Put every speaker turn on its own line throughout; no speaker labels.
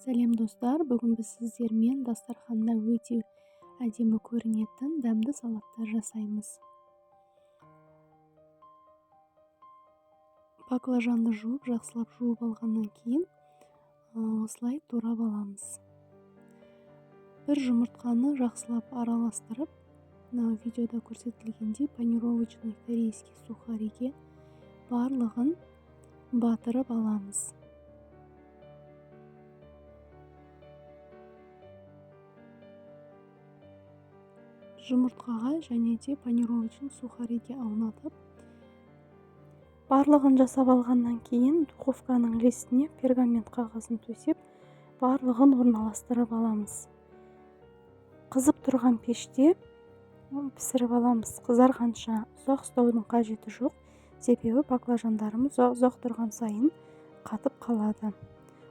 Сәлем, достар! Бүгін біз сіздермен дастарханда өте әдемі көрінетін дәмді салаттар жасаймыз. Баклажанды жуып, жақсылап жуып алғаннан кейін осылай турап аламыз. Бір жұмыртқаны жақсылап араластырып, мына видеода көрсетілгендей панировочный корейский сухариге барлығын батырып аламыз. Жұмыртқаға және де панировочный сухариге аунатып, барлығын жасап алғаннан кейін духовканың листіне пергамент қағазын төсеп, барлығын орналастырып аламыз. Қызып тұрған пеште пісіріп аламыз. Қызарғанша ұзақ ұстаудың қажеті жоқ, себебі баклажандарымыз ұзақ тұрған сайын қатып қалады.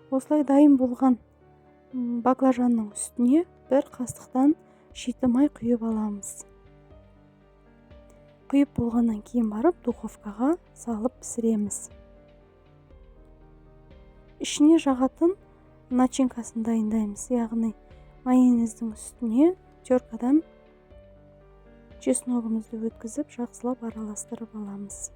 Осылай дайын болған баклажанның үстіне бір қасықтан шиті май құйып аламыз. Құйып болғаннан кейін барып духовкаға салып пісіреміз. Ішіне жағатын начинкасын дайындаймыз, яғни майонездің үстіне теркадан чесногымызды өткізіп, жақсылап араластырып аламыз.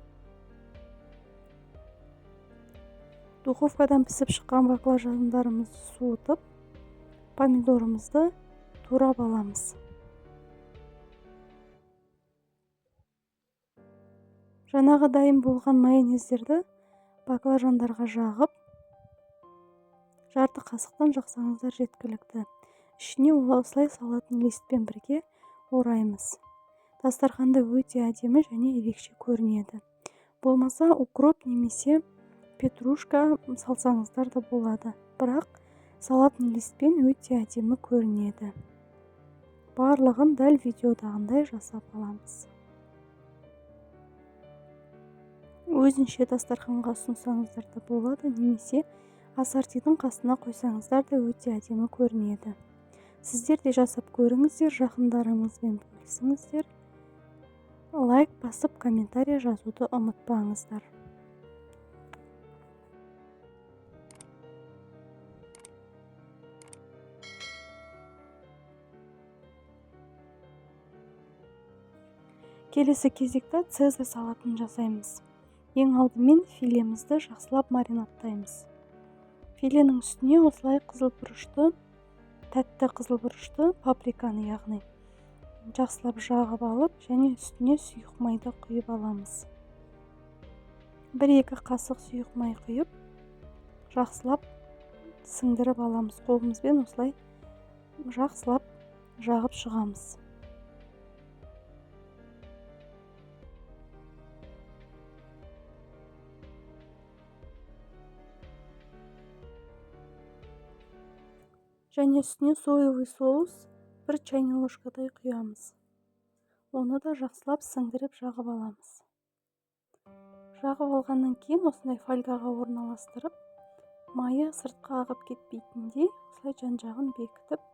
Духовкадан пісіп шыққан баклажандарымызды суытып, помидорымызды турап аламыз. Жаңағы дайын болған майонездерді баклажандарға жағып, жарты қасықтан жақсаңыздар жеткілікті. Ішіне осылай салатын листпен бірге ораймыз. Дастарханда өте әдемі және ерекше көрінеді. Болмаса укроп немесе петрушка салсаңыздар да болады. Бірақ салатын листпен өте әдемі көрінеді. Барлығын дәл видеодағындай жасап аламыз. Өзінше дастарханға ұсынсаңыздар да болады, немесе ассортидің қасына қойсаңыздар да өте әдемі көрінеді. Сіздер де жасап көріңіздер, жақындарыңызбен бөлісіңіздер. Лайк басып, комментарий жазуды ұмытпаңыздар. Келесі кезекте цезарь салатын жасаймыз. Ең алдымен филемізді жақсылап маринадтаймыз. Филенің үстіне осылай қызыл бұрышты, тәтті қызыл бұрышты, паприканы яғни, жақсылап жағып алып, және үстіне сұйық майды құйып аламыз. 1-2 қасық сұйық май құйып, жақсылап сіңдіріп аламыз. Қолымызбен осылай жақсылап жағып шығамыз. Және үстіне соевый соус бір чайный ложкадай құямыз. Оны да жақсылап сіңдіріп жағып аламыз. Жағып алғаннан кейін осындай фольгаға орналастырып, майы сыртқа ағып кетпейтіндей осылай жан-жағын бекітіп,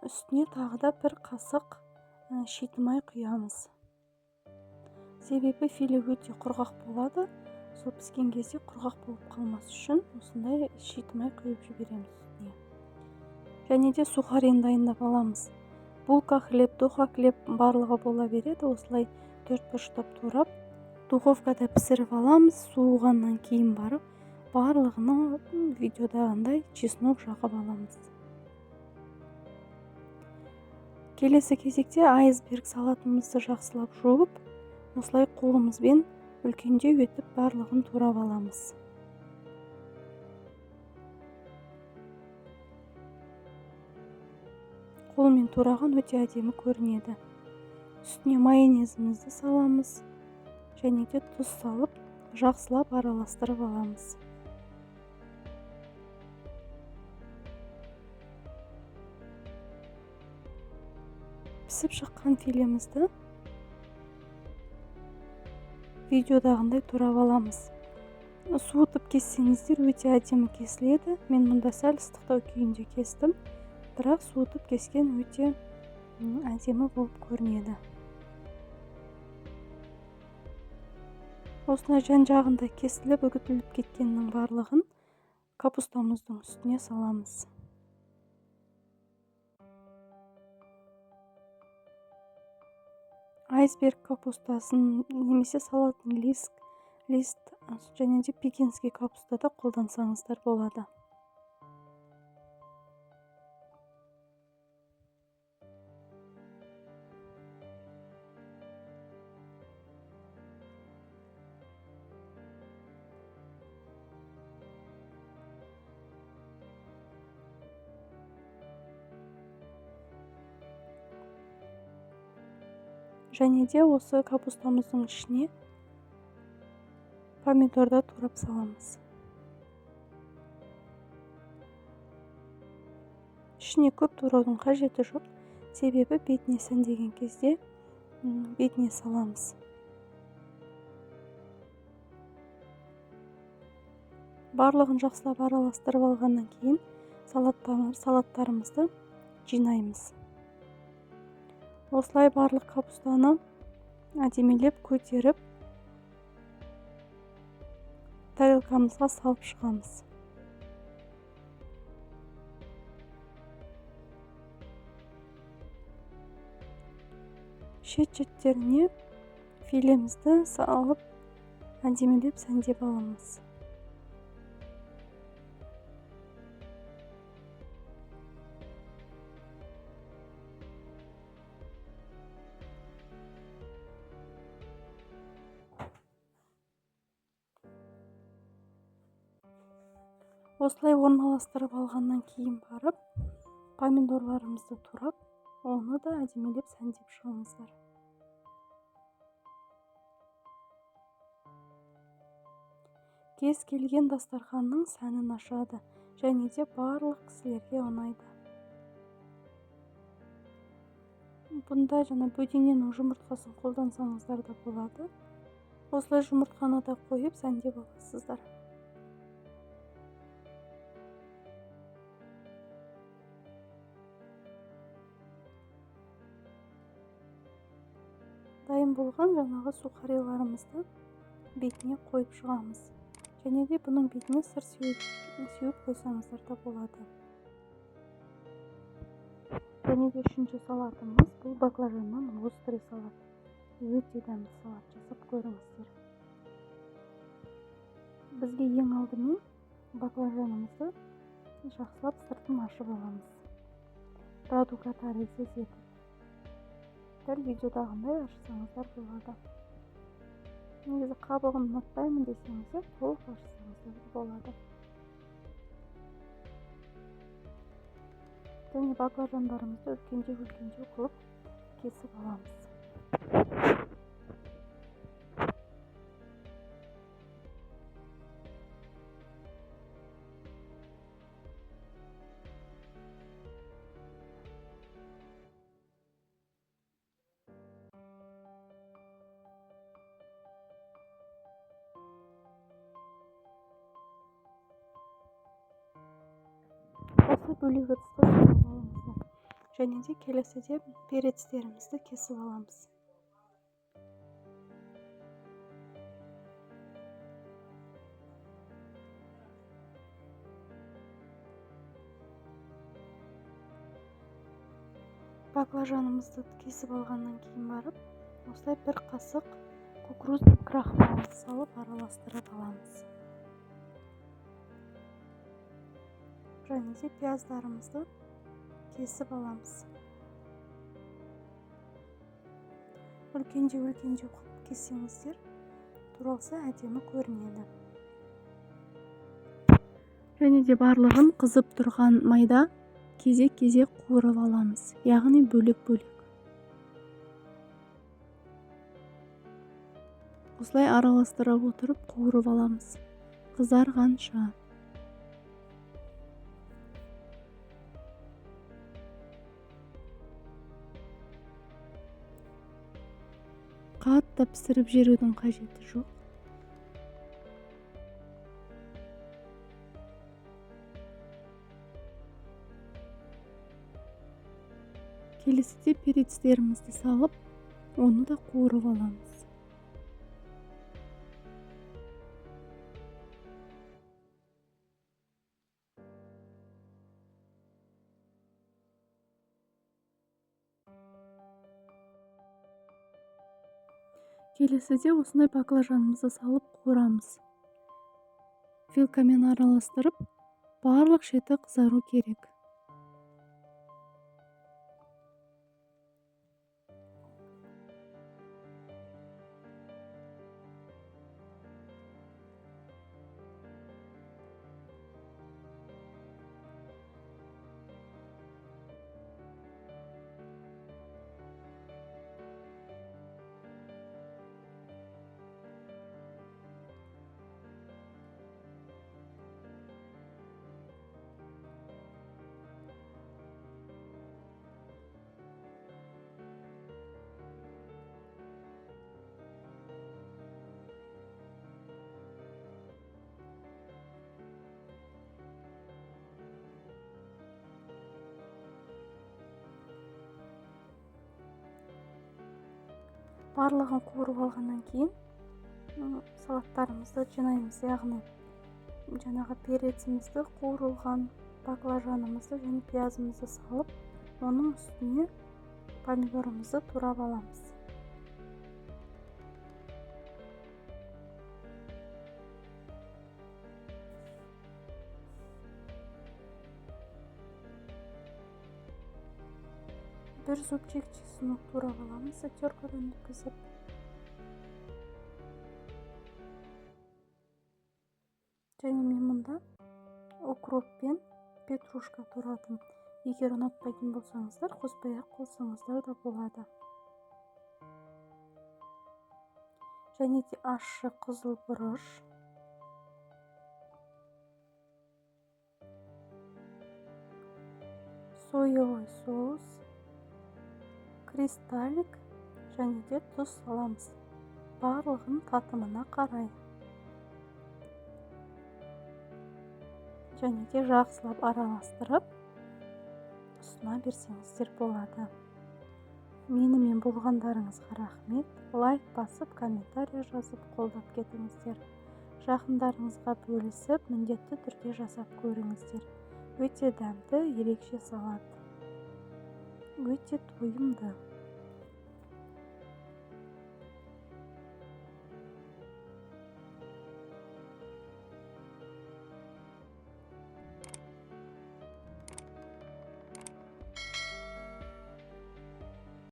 үстіне тағы да бір қасық шиті май құямыз. Себебі филе өте құрғақ болады. Сол піскен кезде құрғақ болып қалмас үшін осындай шиті май құйып жібереміз үстіне. Және де сухарин дайындап аламыз. Булка хлеб, доха хлеб барлығы бола береді. Осылай төрт бұрыштап турап, духовкада пісіріп аламыз. Суығаннан кейін барып барлығына видеодағындай чеснок жағып аламыз. Келесі кезекте айсберг салатымызды жақсылап жуып, осылай қолымызбен үлкендеу етіп барлығын турап аламыз. Қолмен тураған өте әдемі көрінеді. Үстіне майонезімізді саламыз және де тұз салып, жақсылап араластырып аламыз. Пісіп шыққан филемізді видеодағындай турап аламыз. Суытып кессеңіздер өте әдемі кесіледі. Мен мұнда сәл ыстықтау күйінде кестім, бірақ суытып кескен өте әдемі болып көрінеді. Осылай жан-жағында кесіліп, үгітіліп кеткеннің барлығын капустамыздың үстіне саламыз. Айсберг капустасын немесе салатный лист және де пекинский капуста да қолдансаңыздар болады. Және де осы капустамыздың ішіне помидорды турап саламыз. Ішіне көп тураудың қажеті жоқ, себебі бетіне сәндеген кезде бетіне саламыз. Барлығын жақсылап араластырып алғаннан кейін салаттарымызды жинаймыз. Осылай барлық капустаны әдемілеп көтеріп, тарелкамызға салып шығамыз. Шет-шеттеріне филемізді салып, әдемілеп сәндеп аламыз. Осылай орналастырып алғаннан кейін барып, помидорларымызды турап, оны да әдемілеп сәндеп шығыңыздар. Кез келген дастарханның сәнін ашады және де барлық кісілерге ұнайды. Бұнда жаңа бөдененің жұмыртқасын қолдансаңыздар да болады. Осылай жұмыртқаны да қойып сәндеп аласыздар. Дайын болған жаңағы сухариларымызды бетіне қойып шығамыз. Және де бұның бетіне сыр сеуіп қойсаңыздар да болады. Және де үшінші салатымыз бұл баклажаннан острый салат. Өте дәмді салат, жасап көріңіздер. Бізге ең алдымен баклажанымызды жақсылап сыртын ашып аламыз. Радуга тәрізді етіп. Дәл видеодағындай ашсаңыздар болады. Негізі қабығын ұнатпаймын десеңіздер, толық ашсаңыздар болады. Және баклажандарымызды үлкендеу-үлкендеу қылып кесіп аламыз. Осы бөлек ыдысқа салып алыңыздар. Және де келесіде перецтерімізді кесіп аламыз. Баклажанымызды кесіп алғаннан кейін барып, осылай бір қасық кукурузный крахмал салып араластырып аламыз. Және де пияздарымызды кесіп аламыз. Үлкендеу-үлкендеу қылып кессеңіздер, туралса әдемі көрінеді. Және де барлығын қызып тұрған майда кезек-кезек қуырып аламыз, яғни бөлек-бөлек. Осылай араластыра отырып қуырып аламыз, қызарғанша. Қатты пісіріп жерудің қажеті жоқ. Келесіде перецтерімізді салып, оны да қуырып аламыз. Келесіде осындай баклажанымызды салып қуырамыз. Вилкамен араластырып, барлық шеті қызару керек. Барлығын қуырып алғаннан кейін салаттарымызды жинаймыз, яғни жаңағы перецімізді, қуырылған баклажанымызды және пиязымызды салып, оның үстіне помидорымызды турап аламыз. Бір зубчик чеснок турап аламыз, теркадан өткізіп. Және мен мұнда укроп пен петрушка турадым. Егер ұнатпайтын болсаңыздар, қоспай-ақ қойсаңыздар да болады. Және де ащы қызыл бұрыш. Соевый соус, кристаллик және де тұз саламыз. Барлығын татымына қарай. Және де жақсылап араластырып ұсына берсеңіздер болады. Менімен болғандарыңызға рахмет. Лайк басып, комментарий жазып, қолдап кетіңіздер. Жақындарыңызға бөлісіп, міндетті түрде жасап көріңіздер. Өте дәмді, ерекше салат. Өте тойымды.